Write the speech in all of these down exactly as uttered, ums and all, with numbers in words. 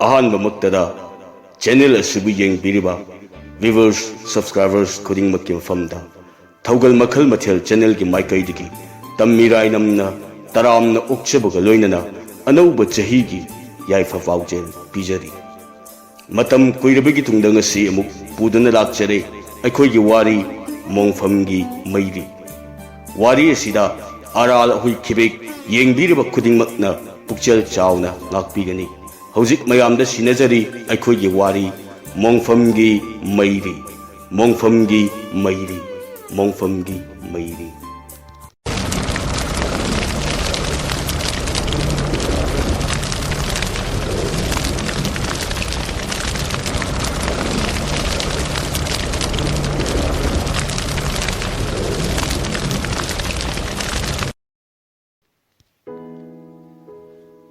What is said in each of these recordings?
ꯑꯍꯥꯟꯕꯃꯛꯇꯗ channel ꯑꯁꯤꯕꯨ ꯌꯦꯡꯕꯤꯔꯤꯕ viewers, subscribers ꯈꯨꯗꯤꯡꯃꯛꯀꯤ ꯃꯐꯝꯗ ꯊꯧꯒꯜ ꯃꯈꯜ ꯃꯊꯦꯜ channelꯒꯤ ꯃꯥꯏꯀꯩꯗꯒꯤ ꯇꯝꯃꯤꯔꯥꯏ ꯅꯝꯅ ꯇꯔꯥꯝꯅ ꯑꯣꯛꯆꯕꯒ ꯂꯣꯏꯅꯅ ꯑꯅꯧꯕ ꯆꯍꯤꯒꯤ ꯌꯥꯏꯐ ꯄꯥꯎꯖꯦꯜ ꯄꯤꯖꯔꯤ꯫ ꯃꯇꯝ ꯀꯨꯏꯔꯕꯒꯤ ꯇꯨꯡꯗ ꯉꯁꯤ ꯑꯃꯨꯛ ꯄꯨꯗꯨꯅ ꯂꯥꯛꯆꯔꯦ ꯑꯩꯈꯣꯏꯒꯤ ꯋꯥꯔꯤ ꯃꯣꯡꯐꯝꯒꯤ ꯃꯩꯔꯤ꯫ ꯋꯥꯔꯤ ꯑꯁꯤꯗ ꯑꯔꯥꯜ ꯑꯍꯣꯏ ꯈꯤꯕꯦꯛ ꯌꯦꯡꯕꯤꯔꯤꯕ ꯈꯨꯗꯤꯡꯃꯛꯅ ꯄꯨꯛꯆꯦꯜ ꯆꯥꯎꯅ ꯉꯥꯛꯄꯤꯒꯅꯤ꯫ ꯍꯧꯖꯤꯛ ꯃꯌꯥꯝꯗ ꯁꯤꯟꯅꯖꯔꯤ ꯑꯩꯈꯣꯏꯒꯤ ꯋꯥꯔꯤ ꯃꯣꯡꯐꯝꯒꯤ ꯃꯩꯔꯤ, ꯃꯣꯡꯐꯝꯒꯤ ꯃꯩꯔꯤ, ꯃꯣꯡꯐꯝꯒꯤ ꯃꯩꯔꯤ꯫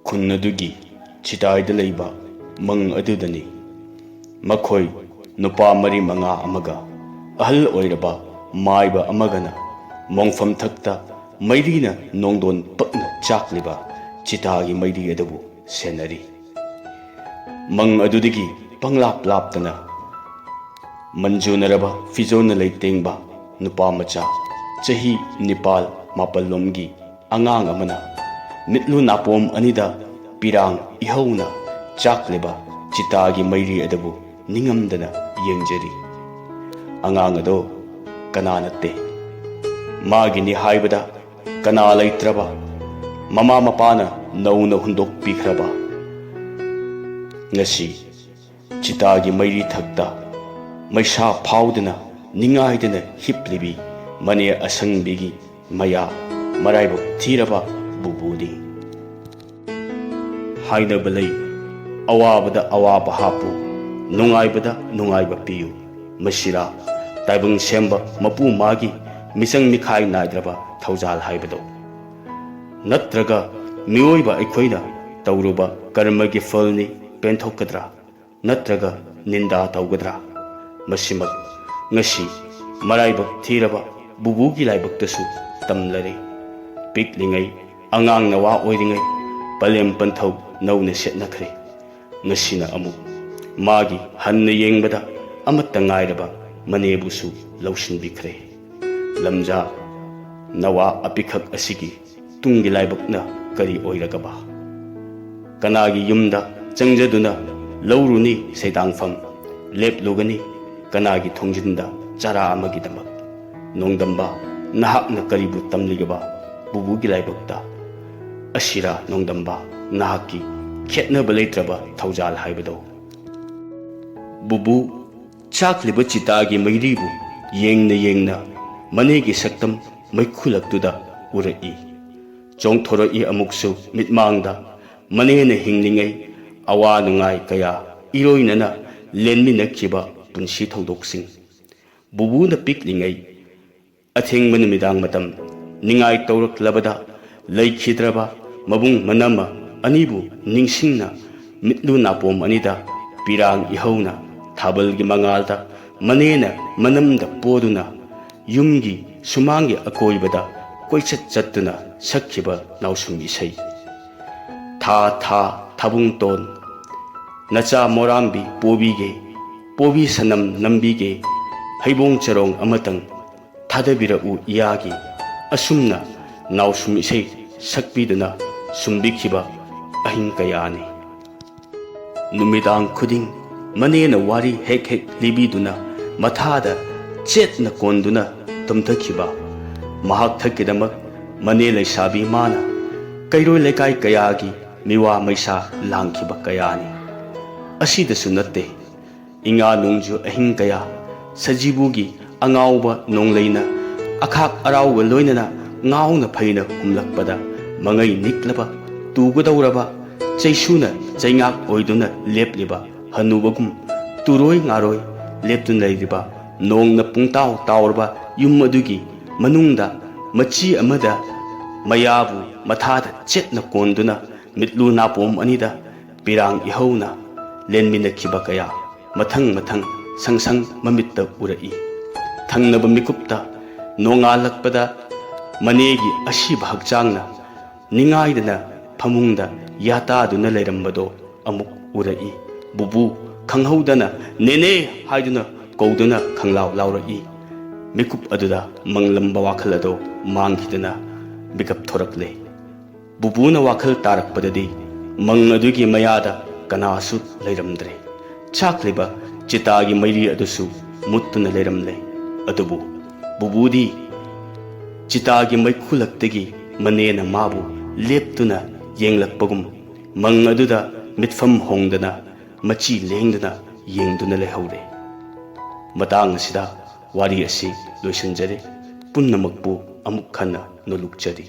ꯈꯨꯟ ꯑꯗꯨꯒꯤ ꯆꯤꯇꯥꯏꯗ ꯂꯩꯕ ꯃꯪ ꯑꯗꯨꯗꯅꯤ꯫ ꯃꯈꯣꯏ ꯅꯨꯄꯥ ꯃꯔꯤ ꯃꯉꯥ ꯑꯃꯒ ꯑꯍꯜ ꯑꯣꯏꯔꯕ ꯃꯥꯏꯕ ꯑꯃꯒꯅ ꯃꯣꯡꯐꯝ ꯊꯛꯇ ꯃꯩꯔꯤꯅ ꯅꯣꯡꯗꯣꯟ ꯄꯛꯅ ꯆꯥꯛꯂꯤꯕ ꯆꯤꯇꯥꯒꯤ ꯃꯩꯔꯤ ꯑꯗꯨꯕꯨ ꯁꯦꯟꯅꯔꯤ꯫ ꯃꯪ ꯑꯗꯨꯗꯒꯤ ꯄꯪꯂꯥꯞ ꯂꯥꯞꯇꯅ ꯃꯟꯖꯨꯅꯔꯕ ꯐꯤꯖꯣꯜꯅ ꯂꯩꯇꯦꯡꯕ ꯅꯨꯄꯥ ꯃꯆꯥ ꯆꯍꯤ ꯅꯤꯄꯥꯜ ꯃꯥꯄꯜ ꯂꯣꯝꯒꯤ ꯑꯉꯥꯡ ꯑꯃꯅ ꯃꯤꯠꯂꯨ ꯅꯥꯄꯣꯝ ꯑꯅꯤꯗ ꯄꯤꯔꯥꯡ ꯏꯍꯧꯅ ꯆꯥꯛꯂꯤꯕ ꯆꯤꯇꯥꯒꯤ ꯃꯩꯔꯤ ꯑꯗꯨꯕꯨ ꯅꯤꯡꯉꯝꯗꯅ ꯌꯦꯡꯖꯔꯤ꯫ ꯑꯉꯥꯡ ꯑꯗꯣ ꯀꯅꯥ ꯅꯠꯇꯦ꯫ ꯃꯥꯒꯤꯅꯤ ꯍꯥꯏꯕꯗ ꯀꯅꯥ ꯂꯩꯇ꯭ꯔꯕ ꯃꯃꯥ ꯃꯄꯥꯅ ꯅꯧꯅ ꯍꯨꯟꯗꯣꯛꯄꯤꯈ꯭ꯔꯕ꯫ ꯉꯁꯤ ꯆꯤꯇꯥꯒꯤ ꯃꯩꯔꯤ ꯊꯛꯇ ꯃꯩꯁꯥ ꯐꯥꯎꯗꯅ ꯅꯤꯡꯉꯥꯏꯗꯅ ꯍꯤꯞꯂꯤꯕꯤ ꯃꯅꯦ ꯑꯁꯪꯕꯤꯒꯤ ꯃꯌꯥ ꯃꯔꯥꯏꯕꯛ ꯊꯤꯔꯕ ꯕꯨꯕꯨꯅꯤ꯫ ꯍꯥꯏꯅꯕ ꯂꯩ, "ꯑꯋꯥꯕꯗ ꯑꯋꯥꯕ ꯍꯥꯞꯄꯨ, ꯅꯨꯡꯉꯥꯏꯕꯗ ꯅꯨꯡꯉꯥꯏꯕ ꯄꯤꯌꯨ"꯫ ꯃꯁꯤꯔꯥ ꯇꯥꯏꯕꯪ ꯁꯦꯝꯕ ꯃꯄꯨ ꯃꯥꯒꯤ ꯃꯤꯆꯪ ꯃꯤꯈꯥꯏ ꯅꯥꯏꯗ꯭ꯔꯕ ꯊꯧꯖꯥꯜ ꯍꯥꯏꯕꯗꯣ? ꯅꯠꯇ꯭ꯔꯒ ꯃꯤꯑꯣꯏꯕ ꯑꯩꯈꯣꯏꯅ ꯇꯧꯔꯨꯕ ꯀꯔꯃꯒꯤ ꯐꯜꯅꯤ ꯄꯦꯟꯊꯣꯛꯀꯗ꯭ꯔꯥ? ꯅꯠꯇ꯭ꯔꯒ ꯅꯤꯟꯗꯥ ꯇꯧꯒꯗ꯭ꯔꯥ? ꯃꯁꯤꯃꯛ ꯉꯁꯤ ꯃꯔꯥꯏꯕꯛ ꯊꯤꯔꯕ ꯕꯨꯕꯨꯒꯤ ꯂꯥꯏꯕꯛꯇꯁꯨ ꯇꯝꯂꯔꯦ꯫ ꯄꯤꯛꯂꯤꯉꯩ, ꯑꯉꯥꯡ ꯅꯋꯥ ꯑꯣꯏꯔꯤꯉꯩ ꯄꯂꯦꯝ ꯄꯟꯊꯧ ꯅꯧꯅ ꯁꯦꯠꯅꯈ꯭ꯔꯦ꯫ ꯉꯁꯤꯅ ꯑꯃꯨꯛ ꯃꯥꯒꯤ ꯍꯟꯅ ꯌꯦꯡꯕꯗ ꯑꯃꯠꯇ ꯉꯥꯏꯔꯕ ꯃꯅꯦꯕꯨꯁꯨ ꯂꯧꯁꯤꯟꯕꯤꯈ꯭ꯔꯦ꯫ ꯂꯝꯖꯥ, ꯅꯋꯥ ꯑꯄꯤꯛꯈꯛ ꯑꯁꯤꯒꯤ ꯇꯨꯡꯒꯤ ꯂꯥꯏꯕꯛꯅ ꯀꯔꯤ ꯑꯣꯏꯔꯒꯕ? ꯀꯅꯥꯒꯤ ꯌꯨꯝꯗ ꯆꯪꯖꯗꯨꯅ ꯂꯧꯔꯨꯅꯤ ꯁꯩꯗꯥꯡꯐꯝ? ꯂꯦꯞꯂꯨꯒꯅꯤ ꯀꯅꯥꯒꯤ ꯊꯣꯡꯖꯤꯟꯗ ꯆꯔꯥ ꯑꯃꯒꯤꯗꯃꯛ? ꯅꯣꯡꯗꯝꯕ, ꯅꯍꯥꯛꯅ ꯀꯔꯤꯕꯨ ꯇꯝꯂꯤꯒꯕ ꯕꯨꯕꯨꯒꯤ ꯂꯥꯏꯕꯛꯇ? ꯑꯁꯤꯔꯥ ꯅꯣꯡꯗꯝꯕ, ꯅꯍꯥꯛꯀꯤ ꯈꯦꯠꯅꯕ ꯂꯩꯇ꯭ꯔꯕ ꯊꯧꯖꯥꯜ ꯍꯥꯏꯕꯗꯣ? ꯕꯨꯕꯨ, ꯆꯥꯛꯂꯤꯕ ꯆꯤꯇꯥꯒꯤ ꯃꯩꯔꯤꯕꯨ ꯌꯦꯡꯅ ꯌꯦꯡꯅ ꯃꯅꯦꯒꯤ ꯁꯛꯇꯝ ꯃꯩꯈꯨꯂꯛꯇꯨꯗ ꯎꯔꯛꯏ꯫ ꯆꯣꯡꯊꯣꯔꯛꯏ ꯑꯃꯨꯛꯁꯨ ꯃꯤꯠꯃꯥꯡꯗ ꯃꯅꯦꯅ ꯍꯤꯡꯂꯤꯉꯩ ꯑꯋꯥ ꯅꯨꯡꯉꯥꯏ ꯀꯌꯥ ꯏꯔꯣꯏꯅꯅ ꯂꯦꯟꯃꯤꯟꯅꯈꯤꯕ ꯄꯨꯟꯁꯤ ꯊꯧꯗꯣꯛꯁꯤꯡ꯫ ꯕꯨꯕꯨꯅ ꯄꯤꯛꯂꯤꯉꯩ ꯑꯊꯦꯡꯕ ꯅꯨꯃꯤꯗꯥꯡ ꯃꯇꯝ ꯅꯤꯡꯉꯥꯏ ꯇꯧꯔꯛꯂꯕꯗ ꯂꯩꯈꯤꯗ꯭ꯔꯕ ꯃꯕꯨꯡ ꯃꯅꯝꯃ ꯑꯅꯤꯕꯨ ꯅꯤꯡꯁꯤꯡꯅ ꯃꯤꯠꯂꯨ ꯅꯥꯄꯣꯝ ꯑꯅꯤꯗ ꯄꯤꯔꯥꯡ ꯏꯍꯧꯅ ꯊꯥꯕꯜꯒꯤ ꯃꯉꯥꯜꯗ ꯃꯅꯦꯅ ꯃꯅꯝꯗ ꯄꯣꯗꯨꯅ ꯌꯨꯝꯒꯤ ꯁꯨꯃꯥꯡꯒꯤ ꯑꯀꯣꯏꯕꯗ ꯀꯣꯏꯆꯠ ꯆꯠꯇꯨꯅ ꯁꯛꯈꯤꯕ ꯅꯥꯎꯁꯨꯝ ꯏꯁꯩ꯫ ꯊꯥ ꯊꯥ ꯊꯥꯕꯨꯡꯇꯣꯟ, ꯅꯆꯥ ꯃꯣꯔꯥꯝꯕꯤ ꯄꯣꯕꯤꯒꯦ, ꯄꯣꯕꯤ ꯁꯅꯝ ꯅꯝꯕꯤꯒꯦ, ꯍꯩꯕꯣꯡ ꯆꯔꯣꯡ ꯑꯃꯇꯪ ꯊꯥꯗꯕꯤꯔꯛꯎ ꯏꯌꯥꯒꯤ꯫ ꯑꯁꯨꯝꯅ ꯅꯥꯎꯁꯨꯝ ꯏꯁꯩ ꯁꯛꯄꯤꯗꯨꯅ ꯁꯨꯝꯕꯤꯈꯤꯕ ꯑꯍꯤꯡ ꯀꯌꯥꯅꯤ꯫ ꯅꯨꯃꯤꯗꯥꯡ ꯈꯨꯗꯤꯡ ꯃꯅꯦꯅ ꯋꯥꯔꯤ ꯍꯦꯛ ꯍꯦꯛ ꯂꯤꯕꯤꯗꯨꯅ ꯃꯊꯥꯗ ꯆꯦꯠꯅ ꯀꯣꯟꯗꯨꯅ ꯇꯨꯝꯊꯈꯤꯕ꯫ ꯃꯍꯥꯛ ꯊꯛꯀꯤꯗꯃꯛ ꯃꯅꯦ ꯂꯩꯁꯥꯕꯤ ꯃꯥꯅ ꯀꯩꯔꯣꯏ ꯂꯩꯀꯥꯏ ꯀꯌꯥꯒꯤ ꯃꯤꯋꯥ ꯃꯩꯁꯥ ꯂꯥꯡꯈꯤꯕ ꯀꯌꯥꯅꯤ꯫ ꯑꯁꯤꯗꯁꯨ ꯅꯠꯇꯦ, ꯏꯉꯥ ꯅꯣꯡꯖꯨ ꯑꯍꯤꯡ ꯀꯌꯥ ꯁꯖꯤꯕꯨꯒꯤ ꯑꯉꯥꯎꯕ ꯅꯣꯡꯂꯩꯅ ꯑꯈꯥꯛ ꯑꯔꯥꯎꯒ ꯂꯣꯏꯅꯅ ꯉꯥꯎꯅ ꯐꯩꯅ ꯍꯨꯝꯂꯛꯄꯗ ꯃꯉꯩ ꯅꯤꯛꯂꯕ, ꯇꯨꯒꯗꯧꯔꯕ ꯆꯩꯁꯨꯅ ꯆꯩꯉꯥꯛ ꯑꯣꯏꯗꯨꯅ ꯂꯦꯞꯂꯤꯕ ꯍꯅꯨꯕꯒꯨꯝ ꯇꯨꯔꯣꯏ ꯉꯥꯔꯣꯏ ꯂꯦꯞꯇꯨꯅ ꯂꯩꯔꯤꯕ ꯅꯣꯡꯅ ꯄꯨꯡꯇꯥꯎ ꯇꯥꯎꯔꯕ ꯌꯨꯝ ꯑꯗꯨꯒꯤ ꯃꯅꯨꯡꯗ ꯃꯆꯤ ꯑꯃꯗ ꯃꯌꯥꯕꯨ ꯃꯊꯥꯗ ꯆꯦꯠꯅ ꯀꯣꯟꯗꯨꯅ ꯃꯤꯠꯂꯨ ꯅꯥꯄꯣꯝ ꯑꯅꯤꯗ ꯄꯤꯔꯥꯡ ꯏꯍꯧꯅ ꯂꯦꯟꯃꯤꯟꯅꯈꯤꯕ ꯀꯌꯥ ꯃꯊꯪ ꯃꯊꯪ ꯁꯪ ꯁꯪ ꯃꯃꯤꯠꯇ ꯎꯔꯛꯏ꯫ ꯊꯪꯅꯕ ꯃꯤꯀꯨꯞꯇ ꯅꯣꯡꯉꯥꯜꯂꯛꯄꯗ ꯃꯅꯦꯒꯤ ꯑꯁꯤꯕ ꯍꯛꯆꯥꯡꯅ ꯅꯤꯡꯉꯥꯏꯗꯅ ꯐꯃꯨꯡꯗ ꯌꯥꯇꯥꯗꯨꯅ ꯂꯩꯔꯝꯕꯗꯣ ꯑꯃꯨꯛ ꯎꯔꯛꯏ꯫ ꯕꯨꯕꯨ ꯈꯪꯍꯧꯗꯅ "ꯅꯦꯅꯦ" ꯍꯥꯏꯗꯨꯅ ꯀꯧꯗꯨꯅ ꯈꯪꯂꯥꯎ ꯂꯥꯎꯔꯛꯏ꯫ ꯃꯤꯀꯨꯞ ꯑꯗꯨꯗ ꯃꯪꯂꯝꯕ ꯋꯥꯈꯜ ꯑꯗꯨ ꯃꯥꯡꯈꯤꯗꯨꯅ ꯃꯤꯀꯞ ꯊꯣꯔꯛꯂꯦ꯫ ꯕꯨꯕꯨꯅ ꯋꯥꯈꯜ ꯇꯥꯔꯛꯄꯗꯗꯤ ꯃꯪ ꯑꯗꯨꯒꯤ ꯃꯌꯥꯗ ꯀꯅꯥꯁꯨ ꯂꯩꯔꯝꯗ꯭ꯔꯦ꯫ ꯆꯥꯛꯂꯤꯕ ꯆꯤꯇꯥꯒꯤ ꯃꯩꯔꯤ ꯑꯗꯨꯁꯨ ꯃꯨꯠꯇꯨꯅ ꯂꯩꯔꯝꯂꯦ꯫ ꯑꯗꯨꯕꯨ ꯕꯨꯕꯨꯗꯤ ꯆꯤꯇꯥꯒꯤ ꯃꯩꯈꯨꯂꯛꯇꯒꯤ ꯃꯅꯦꯅ ꯃꯥꯕꯨ ꯂꯦꯞꯇꯨꯅ ꯌꯦꯡꯂꯛꯄꯒꯨꯝ, ꯃꯪ ꯑꯗꯨꯗ ꯃꯤꯠꯐꯝ ꯍꯣꯡꯗꯅ, ꯃꯆꯤ ꯂꯦꯡꯗꯅ ꯌꯦꯡꯗꯨꯅ ꯂꯩꯍꯧꯔꯦ꯫ ꯃꯇꯥꯡ ꯑꯁꯤꯗ ꯋꯥꯔꯤ ꯑꯁꯤ ꯂꯣꯏꯁꯤꯟꯖꯔꯦ꯫ ꯄꯨꯝꯅꯃꯛꯄꯨ ꯑꯃꯨꯛ ꯍꯟꯅ ꯅꯣꯂꯨꯛꯆꯔꯤ꯫